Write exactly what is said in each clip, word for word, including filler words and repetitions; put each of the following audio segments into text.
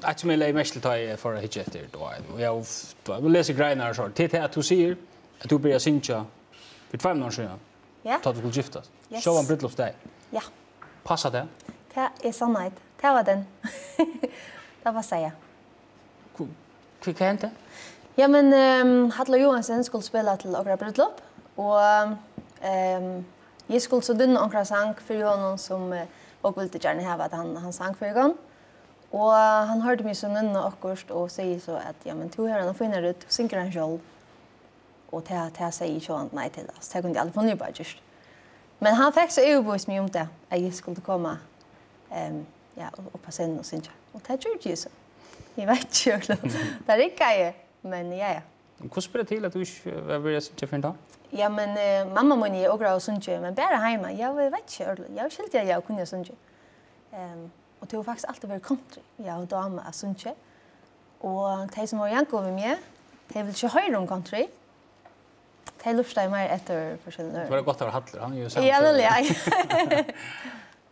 Eitt sum eg legði merki til, tá eg fór at hyggja eftir, tú veit, og eg havi, tú veit, lesið greinar og so. Tað er tað, at tú sigur, at tú byrjaði at syngja fyri tveimum árum síðan, Ja. tá tú skuldi giftast. Yes. Sjálvan brúdleypsdagin. Ja. Passar tað? Tað er sannheit. Tað var tann. Tað passar, ja. Hva, hva, hvat hendi? Ja, men, ehm, Hallur Joensen skuldi spæla til okkara brúdleyp, og, ehm, eg skuldi so dúnna onkran sang fyri honum, sum, eh, okur vildu gjarna hava, at hann, hann sang fyri okkum. Og hann hoyrdi meg so dúnna okkurt og segði so, at, ja, men tú hevur eina fína rødd, tú syngur hann sjálv. Og tað, tað segði eg sjálvandi nei til, altso, tað kundi eg aldri funnið upp á at gjørt. Men hann fekk so yvirbevíst meg um tað, at eg skuldi koma, ehm, ja, upp á scenuna og syngja. Og tað gjørdi eg so. Eg veit ikki, tað riggaði, men ja, ja. Hvussu ber tað til, at tú ikki, eh, var byrjað at syngja fyrr enn tá? Ja, men, eh, mamma mín, eg okur hava sungið, men bara heima. Ja, eg veit ikki, eg skilti, at eg kundi sunga. Ehm, og tað hevur faktiskt altíð verið country. Eg havi dámað at syngja. Og tey sum vóru í Janko við meg, tey vildu ikki hoyra um country. Tey lurtaðu meira eftir forskelligum øðrum. Tað var gott, tað var Hallur, hann er jo Ja, vel, ja.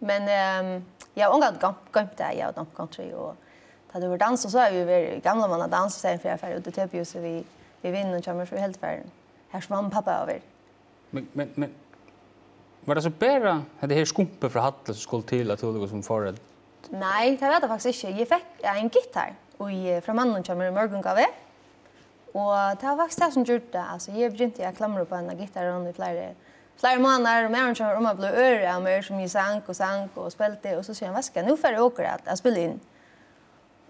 Men, ehm, eg havi ongantíð goymt, goymt tað, eg havi dámt country, og tá tað var dans, so havi eg verið í gamla manna dans, í staðin fyri at fara út í T P-húsið við, við vinunum hjá mær, so eg helt farin, har sum mamma og pappa hava verið. Men, men, men, var tað so bara hetta her skumpið frá Halli, sum skuldi til, at tú líkasum fór at Nei, tað var tað faktiskt ikki. Eg fekk ein gittar í, eh, frá manninum hjá mær í morgungávu. Og tað var faktiskt tað, sum gjørdi tað. Altso, eg begynti at klamra upp á henda gittarin í fleiri, fleiri mánaðir, og maðurin hjá mær, hann bleiv ørur av mær, sum eg sang og sang og spældi, og so sigur hann: "Veitst tú hvat, nú fara okur at, at spæla inn."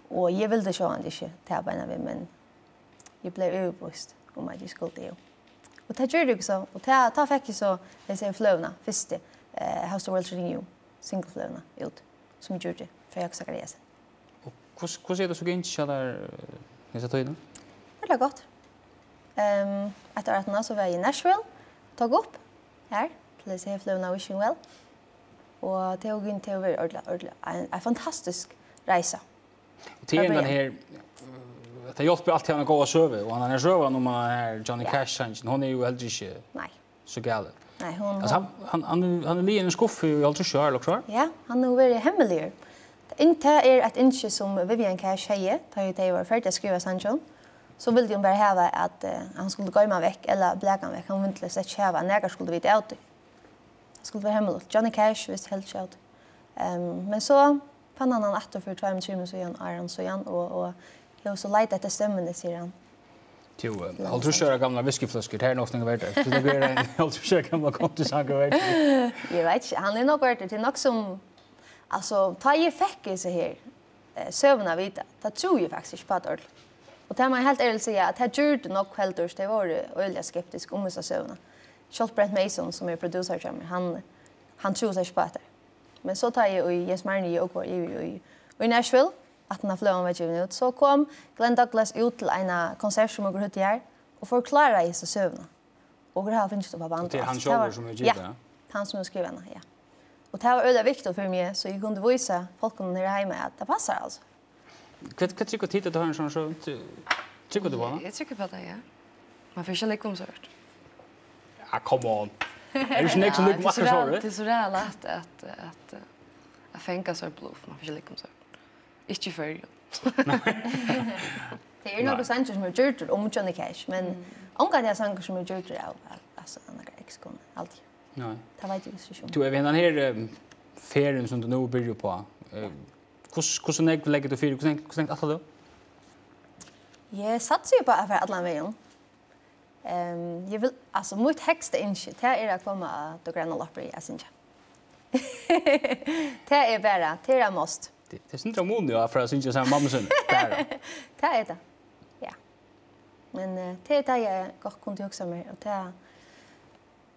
Og eg vildi sjálvandi ikki tað beinanvegin, men eg bleiv yvirbevíst um, at eg skuldi, jú. Og tað gjørdi eg so, og tað, tá fekk eg so, eg sigi, fløguna, fyrstu, eh, How's the World Treating You, single-fløguna út, sum eg gjørdi fyri Jákup Zachariasen. Og hvussu, hvussu er tað so gingið hjá tær, eh, hesa tíðina? Veldig gott. Ehm, eitt ár aftaná, so var eg í Nashville, tók upp her, til hesa her fløguna Wishing Well. Og tað er jo, tað er jo ordiliga, ordiliga ein, ein fantastisk reisa. Og til Tað er enn bara her, eh, tað hjálpir altíð at hava eina góða søgu, og hann hevur søgan um hann her Johnny Ja. Cash-sangin, hon er jo heldur ikki Nei. so galin. Nei, hon, Altso, hon hann, hann, hann, hann er liðin í skuffu í hálvtrýss ár, ella hvat? Ja, hann hevur verið hemmeligur. Inn-, tað er eitt ynski sum Vivian Cash hevði, tá ið tey vóru ferdig at skriva sangin. So vildi hon bara hava, at, eh, hann skuldi goyma hann vekk, ella blaka hann vekk. Hann vildi slett ikki hava, at nakar skuldi vita av tí. Tað skuldi vera hemmeligt. Johnny Cash visti helst ikki av tí. Ehm, men so fann hann hann aftur fyri tveimum, trimum síðan, árum síðan, og, og hevur so leitað eftir stemmuni, sigur hann. Jú, eh, hálvtrýss ára gamlar whiskyfløskur, tað er nokk so nógv vert. So tað er ein hálvtrýss ára gamlar countrysangur vert. Eg veit ikki, hann er nokk verdur, tað er nokk sum, altso, tá eg fekk hesa her, eh, søguna at vita, tá trúði eg faktiskt ikki á tað ordiliga. Og tað má eg heilt ærligt siga, at tað gjørdi nokk heldur, tey vóru øgiliga skeptisk um hesa søguna. Sjálvt Brent Mason, sum er produsari hjá mær, hann, hann trúði seg ikki á tað. Men so tá eg og Jens Marni, eg og var yvir í, í Nashville, aftan á fløgan var givin út, so kom Glenn Douglas út til eina konsert sum okur høvdu har, og forkláraði hesa søguna. Og okur hava fingið upp á band Og tað er og hann alt. Tað sjálvur, var sum hevur givið Ja, tað? hann sum hevur skrivað hana, ja. Og tað var øgiliga viktigt fyri meg, so eg kundi vísa fólkunum her heima, at tað passar, altso. Hvat, hvat trúgva tit, at tú hevur eina sovorðna søgu? Trú-, trúgva tit á hana? Eg trúgvi á tað, ja. Man fer ikki at lúgva um sovorðið. Ja, come on. Er tað ikki nógv sum Ja, lúgva um tað er so akkurát ræðuligt, sovorðið? Tað er so ræðuligt at, at, at, at fanga sovorðið bluff. Man fer ikki at lúgva um sovorðið. Ikki í Føroyum. Tað eru Nei. nakrir sangir sum eru gjørdir um Johnny Cash, men Mm. ongantíð eru sangir sum eru gjørdir av, av, altso, av nakrar ekskonu, aldri. Nei. Tað veit eg ikki um. Tú, Evi, hendan her, eh, ferðin sum tú nú byrjar uppá, eh, hvussu, hvussu nógv leggur tú fyri, hvussu nógv, hvussu nógv ætlar tú? Eg satsi jo uppá at fara allan vegin. Ehm, eg vil, altso, mítt hægsta ynski, tað er at koma á Døgurðanna Loppuríið at syngja. Tað er bara, tað er eitt must. Tað, tað er sindur av muni at fara at syngja saman við mammu síni, bara. Tað er tað, ja. Men, eh, tað er tað, eg gott kundi hugsað mær, og tað,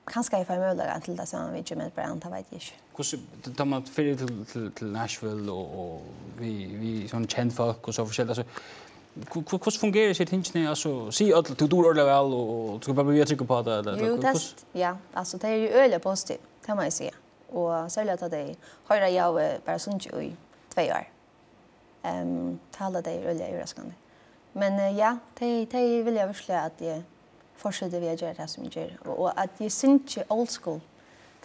kanska eg fái møguleikan til tað saman við Jermaine Brown, tað veit eg ikki. Hvussu, tá man fer til, til, til Nashville og, og við, við sovorðin kend fólk og so forskelligt, altso, hvu-, hvu-, hvussu fungerar hesi tingini? Altso, siga øll, "Tú dugir ordiliga væl, og, og tú skalt bara bliva tryggur uppá tað," ella, Jú, ella, tað hvussu? Ja, altso, tað er jo øgiliga positivt, tað má eg siga. Og serliga tá tey hoyra, eg havi bara sungið í tvey ár. Ehm, tað halda tey er øgiliga yvirraskandi. Men, eh, ja, tey, tey vilja virkiliga, at eg fortseti við at gera tað, sum eg geri. Og, og at eg syngi old school,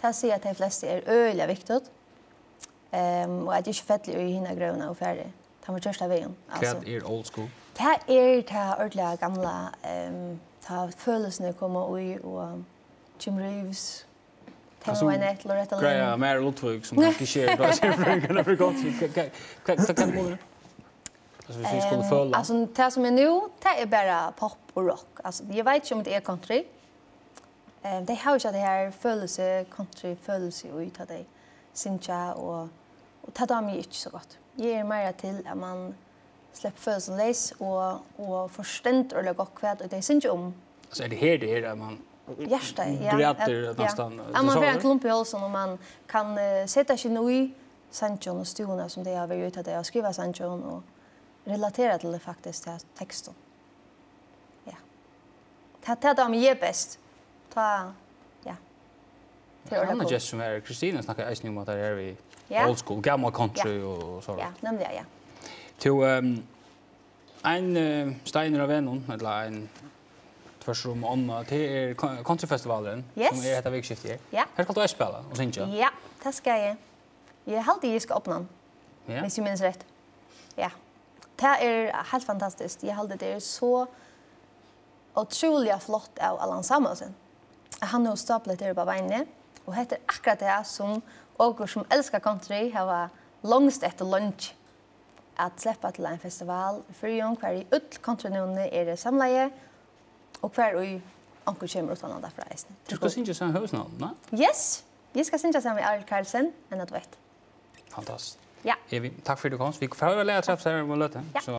tað siga tey flestu er øgiliga viktigt. Ehm, og at eg ikki falli í hina grøvina og fari Tað má gjørt av vegin. Hvat er old school? Tað er tað ordiliga gamla, ehm, tá følelsini koma í, og Jim Reeves, Tammy Wynette, Loretta Lynn. Greiða, Mary Ludwig, sum ikki er, tá sær frøkuna fyri gott. Hvat, hvat, hvat er munur? Altso, viss vit skulu føla. Altso, tað sum er nú, tað er bara pop og rock. Altso, eg veit ikki um tað er country. Ehm, tey hava ikki tað her følelsi, country følelsi í, tá tey syngja, og, og tað dámar meg ikki so gott. Eg eri meira til, at man sleppur følelsini leys og, og forstendur ordiliga gott, hvat tey syngja um. Altso, er tað her, tað er, at man grætur næstan, ja. At man fær ein klump í hálsin, og man kann, eh, seta seg inn í sangin og støðuna, sum tey hava verið í, tá tey hava skrivað sangin, og relatera til tað faktiskt, til tekstin. Ja. Tað, tað dámar meg best. Tá, ja. Tað er ein annan gestur sum er, Kristina snakkaði eisini um, at tað er við old school, gamal country og, og so. Ja, nemliga, ja. Tú, ehm, ein, eh, steinur á vegnum, ella ein tvørtur um ánna, tað er co-, countryfestivalurin, sum er hetta vikuskiftið her. Ja. Her skalt tú eisini spæla og syngja. Ja, tað skal eg. Eg haldi, eg skal opna hann, viss eg minnist rætt. Ja. Tað er heilt fantastiskt. Eg haldi, tað er so ótrúliga flott av Allan Samuelsen, at hann hevur stáplat tað upp á beinini, og hetta er akkurát tað, sum okur, sum elska country, hava longst eftir leingi, at sleppa til ein festival í Føroyum, har ið øll countrynøvnini eru samlaði, og har ið onkur kemur uttanlanda frá eisini. Tú skalt syngja saman við høvuðsnøvnum, na? Yes! Eg skal syngja saman við Arild Carlsen, ein duett. Fantastiskt. Ja. Evy, takk fyri at tú komst. Vit fara at læra at træffast her um eina løtu. Ja. So